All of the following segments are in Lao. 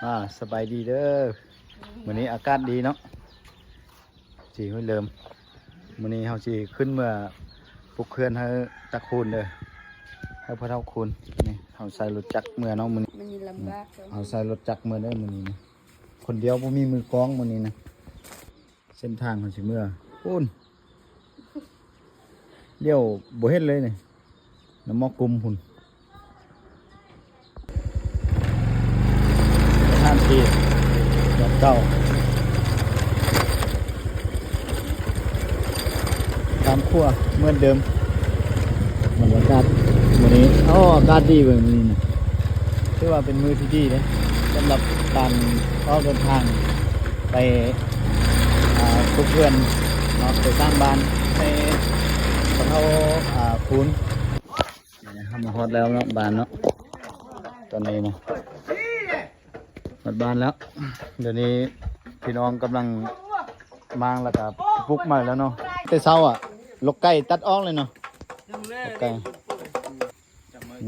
ອ່າ ສະບາຍດີເດີ. ມື້ນີ້ອາກາດດີເນາະ ຊິຫ້ວຍເລີມ. ມື້ນີ້ເຮົາຊິຂຶ້ນເມືອປຸກເຮືອນໃຫ້ຕາຄູນເດີ ໃຫ້ພໍ່ເຖົ້າຄູນ. ນີ້ເຮົາໃຊ້ລົດຈັກເມືອເນາະມື້ນີ້ ມັນລຳບາກ. ເຮົາໃຊ້ລົດຈັກເມືອເດີມື້ນີ້ນະ ຄົນດຽວ ບໍ່ມີມືກ້ອງມື້ນີ້ນະ. ເສັ້ນທາງເຮົາຊິເມືອພຸ້ນ ດຽວບໍ່ເຫັນເລີຍນີ້ ນ້ຳໝອກກຸມພຸ້ນ. ສະຖານທີ່ແບບເກົ່າ ຕາມຂົວເໝືອນເດີມ. ບັນຍາກາດມື້ນີ້ ໂອ້ ອາກາດດີເວີຍມື້ນີ້ນະ ຖືວ່າເປັນມື້ທີ່ດີເດ້ ສຳລັບການອອກເດີນທາງໄປ ອ່າ ປຸກເຮືອນເນາະ ໄປສ້າງບ້ານໃຫ້ພໍ່ເຖົ້າ ອ່າ ຄູນ. ນີ້ນະ ເຮົາມາຮອດແລ້ວເນາະ ບ້ານເນາະ ຕອນນີ້ນະ ຮອດບ້ານແລ້ວ. ດຽວນີ້ພີ່ນ້ອງກຳລັງມ້າງ ແລ້ວກະປຸກໃໝ່ແລ້ວເນາະ. ແຕ່ເຊົ້າອະ ລົກໄກ່ຕັດອອກເລີຍເນາະ ລົກໄກ່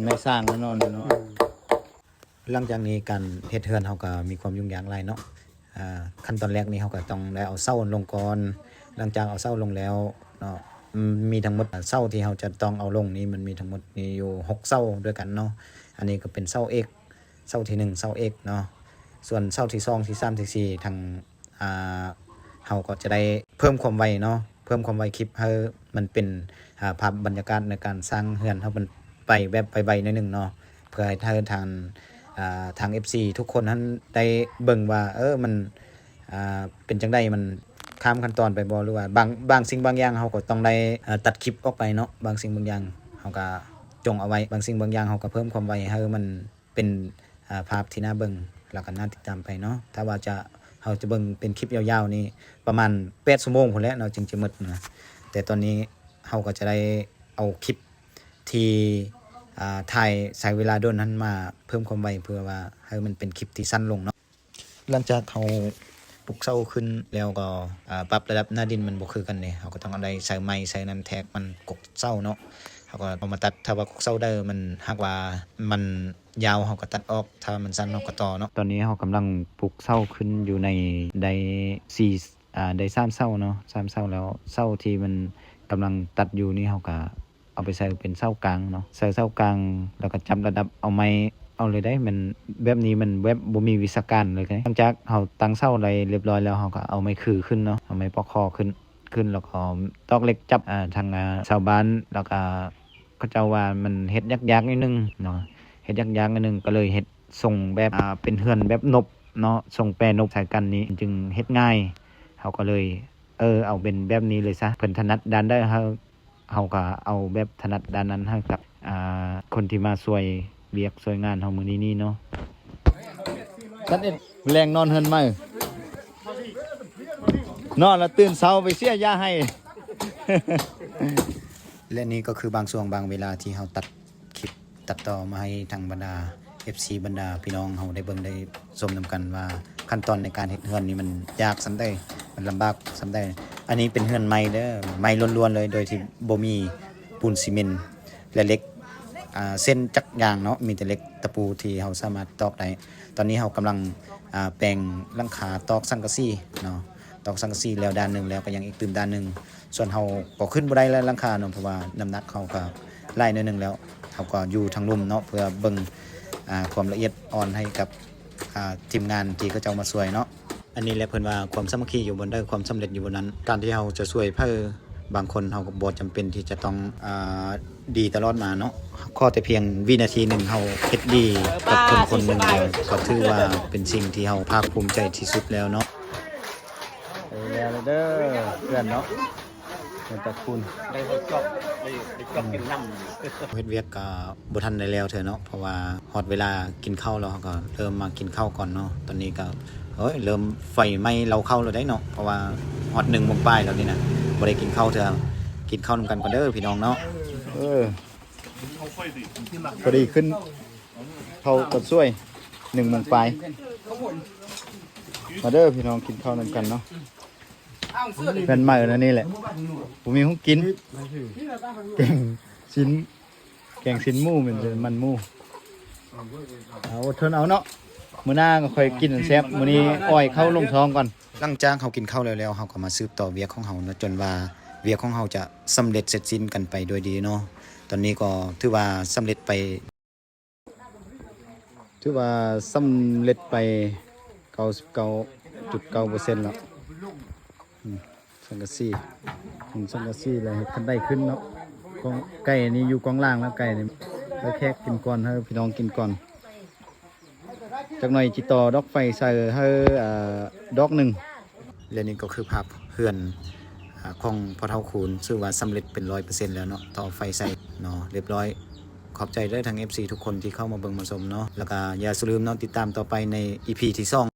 ໃນສ້າງແລ້ວເນາະ ນີ້ເນາະ. ຫຼັງຈາກນີ້ການເຮັດເຮືອນເຮົາກໍມີຄວາມຫຍຸ້ງຍາກຫຼາຍເນາະ. ອ່າ ຂັ້ນຕອນແລກນີ້ເຮົາກໍຕ້ອງໄດ້ເອົາເສົາລົງກ່ອນ. ຫຼັງຈາກເອົາເສົາລົງແລ້ວເນາະ ມີທັງໝົດ ເສົາທີ່ເຮົາຈະຕ້ອງເອົາລົງນີ້ ມັນມີທັງໝົດມີຢູ່ຫົກເສົາດ້ວຍກັນເນາະ. ອັນນີ້ກໍເປັນເສົາເອກ ເສົາທີໜຶ່ງ ເສົາເອກເນາະ. ສ່ວນເສົາທີສອງ ທີສາມ ທີສີ່ ທາງ ອ່າ ເຮົາກໍຈະໄດ້ເພີ່ມຄວາມໄວເນາະ ເພີ່ມຄວາມໄວຄລິບໃຫ້ມັນເປັນ ອ່າ ພາບບັນຍາກາດໃນການສ້າງເຮືອນເຮົາ ມັນໄປແບບໄວໆໜ້ອຍໜຶ່ງເນາະ ເພື່ອໃຫ້ທາງ ອ່າ ທາງເອັຟຊີທຸກຄົນຫັ້ນໄດ້ເບິ່ງວ່າ ເອີ ມັນ ອ່າ ເປັນຈັ່ງໃດ ມັນຂ້າມຂັ້ນຕອນໄປບໍ່ ຫຼືວ່າບາງ ບາງສິ່ງບາງຢ່າງເຮົາກໍຕ້ອງໄດ້ ເອີ ຕັດຄລິບອອກໄປເນາະ. ບາງສິ່ງບາງຢ່າງເຮົາກໍຈົ່ງເອົາໄວ້ ບາງສິ່ງບາງຢ່າງເຮົາກໍເພີ່ມຄວາມໄວໃຫ້ມັນ ເປັນ ອ່າ ພາບທີ່ໜ້າເບິ່ງ ແລ້ວກໍໜ້າຕິດຕາມໄປເນາະ. ຖ້າວ່າຈະ ເຮົາຈະເບິ່ງເປັນຄລິບຍາວໆນີ້ ປະມານແປດຊົ່ວໂມງພຸ້ນແຫຼະເນາະ ຈຶ່ງຈະໝົດນະ. ແຕ່ຕອນນີ້ເຮົາກໍຈະໄດ້ເອົາຄລິບທີ່ ອ່າ ຖ່າຍໃຊ້ເວລາດົນຫັ້ນມາເພີ່ມຄວາມໄວ ເພື່ອວ່າໃຫ້ມັນເປັນຄລິບທີ່ສັ້ນລົງເນາະ. ຫຼັງຈາກເຮົາປຸກເສົາຂຶ້ນແລ້ວກໍ ອ່າ ປັບລະດັບໜ້າດິນມັນບໍ່ຄືກັນເດ້ ເຮົາກໍຕ້ອງເອົາໄດ້ໃສ່ໄມ້ໃສ່ນັ້ນແທກມັນ ກົກເສົາເນາະ ເຮົາກໍເອົາມາຕັດ. ຖ້າວ່າກົກເສົາໄດ້ ມັນ ຫາກວ່າມັນ ຍາວເຮົາກໍຕັດອອກ ຖ້າມັນສັ້ນເຮົາກໍຕໍ່ເນາະ. ຕອນນີ້ເຮົາກຳລັງປຸກເສົາຂຶ້ນຢູ່ໃນໄດ້ສີ່ ອ່າ ໄດ້ສາມເສົາເນາະ ສາມເສົາແລ້ວ. ເສົາທີ່ມັນກຳລັງຕັດຢູ່ນີ້ ເຮົາກໍເອົາໄປໃສ່ເປັນເສົາກາງເນາະ ໃສ່ເສົາກາງ ແລ້ວກໍຈັບລະດັບເອົາໄມ້ເອົາເລີຍໄດ໋. ມັນແບບນີ້ມັນແບບບໍ່ມີວິຊາການເລີຍ. ຫຼັງຈາກເຮົາຕັ້ງເສົາໄດ້ຮຽບຮ້ອຍແລ້ວ ເຮົາກໍເອົາໄມ້ຂືຂຶ້ນເນາະ ເອົາໄມ້ປອກຄໍຂຶ້ນ ຂຶ້ນ ແລ້ວກໍຕອກເຫຼັກຈັບ. ອ່າ ທາງ ອ່າ ຊາວບ້ານ ແລ້ວກໍ ເຂົາເຈົ້າວ່າມັນເຮັດຍາກໆໜ້ອຍໜຶ່ງເນາະ ເຮັດຍາກໆໜ້ອຍໜຶ່ງ ກໍເລີຍເຮັດຊົງແບບ ອ່າ ເປັນເຮືອນແບບນົບເນາະ ຊົງແປນົບໃສ່ກັນນີ້ ມັນຈຶ່ງເຮັດງ່າຍ. ເຮົາກໍເລີຍ ເອີ ເອົາເປັນແບບນີ້ເລີຍຊະ ເພິ່ນຖະໜັດດ້ານໃດ ເຮົາ ເຮົາກໍເອົາແບບຖະໜັດດ້ານນັ້ນໃຫ້ກັບ ອ່າ ຄົນທີ່ມາຊ່ວຍວຽກຊ່ວຍງານເຮົາມື້ນີ້ນີ້ເນາະ. ຕັດເອັດ ແລງນອນເຮືອນໃໝ່ ນອນແລ້ວຕື່ນເຊົ້າໄປເສຍຢາໄຫ້. ແລະ ນີ້ກໍຄືບາງຊ່ວງບາງເວລາທີ່ເຮົາຕັດຄລິບຕັດຕໍ່ມາໃຫ້ທັງບັນດາເອັຟຊີ ບັນດາພີ່ນ້ອງເຮົາໄດ້ເບິ່ງໄດ້ຊົມນຳກັນວ່າ ຂັ້ນຕອນໃນການເຮັດເຮືອນນີ້ມັນຍາກສ່ຳໃດ ມັນລຳບາກສ່ຳໃດ. ອັນນີ້ເປັນເຮືອນໄມ້ເດີ ໄມ້ລ້ວນໆເລີຍ ໂດຍທີ່ບໍ່ມີປູນຊີເມັນ ແລະ ເຫຼັກ ອ່າ ເຊັ່ນຈັກຢ່າງເນາະ ມີແຕ່ເຫຼັກຕະປູທີ່ເຮົາສາມາດຕອກໄດ້. ຕອນນີ້ເຮົາກຳລັງ ອ່າ ແປງຫຼັງຄາ ຕອກສັງກະສີເນາະ ຕອກສັງກະສີແລ້ວດ້ານໜຶ່ງ ແລ້ວກໍຍັງອີກຕື່ມດ້ານໜຶ່ງ. ສ່ວນເຮົາກໍຂຶ້ນບໍ່ໄດ້ແລ້ວຫຼັງຄາເນາະ ເພາະວ່ານ້ຳໜັກເຮົາກໍຫຼາຍໜ້ອຍໜຶ່ງແລ້ວ. ເຮົາກໍຢູ່ທາງລຸ່ມເນາະ ເພື່ອເບິ່ງ ອ່າ ຄວາມລະອຽດອ່ອນໃຫ້ກັບ ອ່າ ທີມງານທີ່ເຂົາເຈົ້າມາຊ່ວຍເນາະ. ອັນນີ້ແຫຼະເພິ່ນວ່າ ຄວາມສາມັກຄີຢູ່ບ່ອນໃດ ຄວາມສຳເລັດຢູ່ບ່ອນນັ້ນ. ການທີ່ເຮົາຈະຊ່ວຍໃຜບາງຄົນ ເຮົາກໍບໍ່ຈຳເປັນທີ່ຈະຕ້ອງ ອ່າ ດີຕະຫຼອດມາເນາະ. ຂໍແຕ່ພຽງວິນາທີໜຶ່ງ ເຮົາເຮັດດີກັບຄົນຄົນໜຶ່ງແລ້ວ ກໍຖືວ່າເປັນສິ່ງທີ່ເຮົາພາກພູມໃຈທີ່ສຸດແລ້ວເນາະ. ເອີ ແລ້ວເດີເພື່ອນເນາະ ເປັນຕາຄູນ ໄດ້ເຮົາຈອບ ໄດ້ ໄດ້ຈອບກິນນ້ຳ. ເຮັດວຽກກໍບໍ່ທັນໄດ້ແລ້ວເທື່ອເນາະ ເພາະວ່າຮອດເວລາກິນເຂົ້າແລ້ວ ເຮົາກໍເລີ່ມມາກິນເຂົ້າກ່ອນເນາະ. ຕອນນີ້ກໍ ໂອ້ຍ ເລີ່ມໄຟໄໝ້ເລົ້າເຂົ້າແລ້ວໄດ໋ເນາະ ເພາະວ່າຮອດໜຶ່ງໂມງປາຍແລ້ວນີ້ນະ ບໍ່ໄດ້ກິນເຂົ້າເທື່ອ. ກິນເຂົ້ານຳກັນກ່ອນເດີພີ່ນ້ອງເນາະ. ເອີ ພໍດີຂຶ້ນເຂົ້າກັບຊ່ວຍ ໜຶ່ງໂມງປາຍ. ມາເດີພີ່ນ້ອງ ກິນເຂົ້ານຳກັນເນາະ. ເຮືອນໃໝ່ແນວນີ້ແຫຼະ ບໍ່ມີຂອງກິນ ແກງຊີ້ນ ແກງຊີ້ນໝູ ແມ່ນມັນໝູ. ເອົາ ອົດທົນເອົາເນາະ. ມື້ໜ້າກໍຄ່ອຍກິນແຊບ ມື້ນີ້ອ້ອຍເຂົ້າລົງທ້ອງກ່ອນ. ຫຼັງຈາກເຮົາກິນເຂົ້າແລ້ວໆ ເຮົາກໍມາສືບຕໍ່ວຽກຂອງເຮົາເນາະ ຈົນວ່າວຽກຂອງເຮົາຈະສຳເລັດເສັດສິ້ນກັນໄປໂດຍດີເນາະ. ຕອນນີ້ກໍຖືວ່າສຳເລັດໄປ ຖືວ່າສຳເລັດໄປເກົ້າສິບເກົ້າຈຸດເກົ້າເປີເຊັນແລ້ວ. ອືມ ສັງກະສີ ອືມ ສັງກະສີແລ້ວເຮັດຄັນໄດຂຶ້ນເນາະ. ຂອງໄກ່ນີ້ຢູ່ກອງລ່າງແລ້ວ ໄກ່ນີ້ໃຫ້ແຂກກິນກ່ອນ ໃຫ້ພີ່ນ້ອງກິນກ່ອນ. ຈັກໜ່ອຍຈິຕໍ່ດອກໄຟໃສ່ໃຫ້ ເອີ ດອກໜຶ່ງ. ແລະນີ້ກໍຄືພາບເຮືອນ ອາ ຂອງພໍ່ເຖົ້າຄູນ ຊື່ວ່າສຳເລັດເປັນຮ້ອຍເປີເຊັນແລ້ວເນາະ ຕໍ່ໄຟໃສ່ເນາະ ຮຽບຮ້ອຍ. ຂອບໃຈເດີທາງເອັຟຊີທຸກຄົນທີ່ເຂົ້າມາເບິ່ງມາຊົມເນາະ ແລ້ວກໍຢ່າສູ່ລືມເນາະ ຕິດຕາມຕໍ່ໄປໃນອີພີທີສອງ.